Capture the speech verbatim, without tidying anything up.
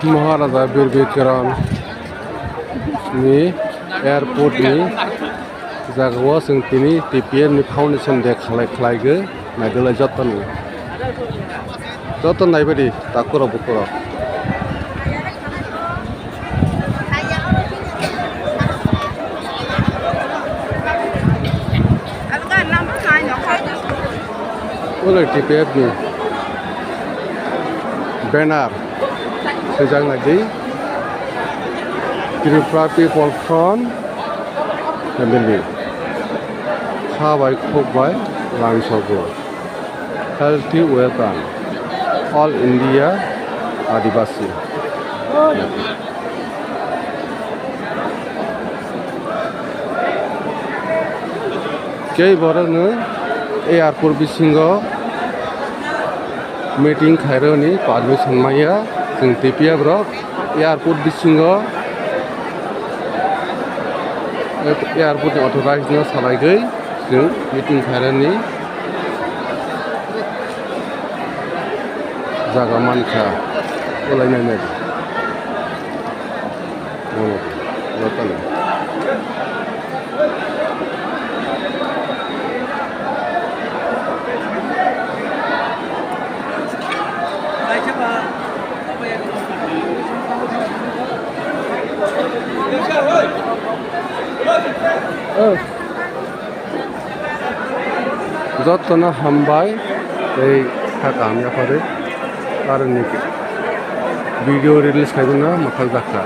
Maharaja Bir Bikram ni airport ni jaga o chwng tini T P F ni foundation day khlai, khlaigwi naidulai joto ni. Joto naibaidi takhurok bukhurok. Ulo T P F ni banner swijak naidi Tripura People Front M L A. Kha bai khuk bai langsogo. Healthy welcome, All India Adivasi. Kei borokno airport bisingo meeting khairokni permission maya, chwng T P F rok airport bisingo, airport ni authorize no salaigwi chwng meeting khairani jaga mankha, ulainai nai. Jotono hambai tei kha kaham yapharwi aroni video release khaimano mwthangjakha.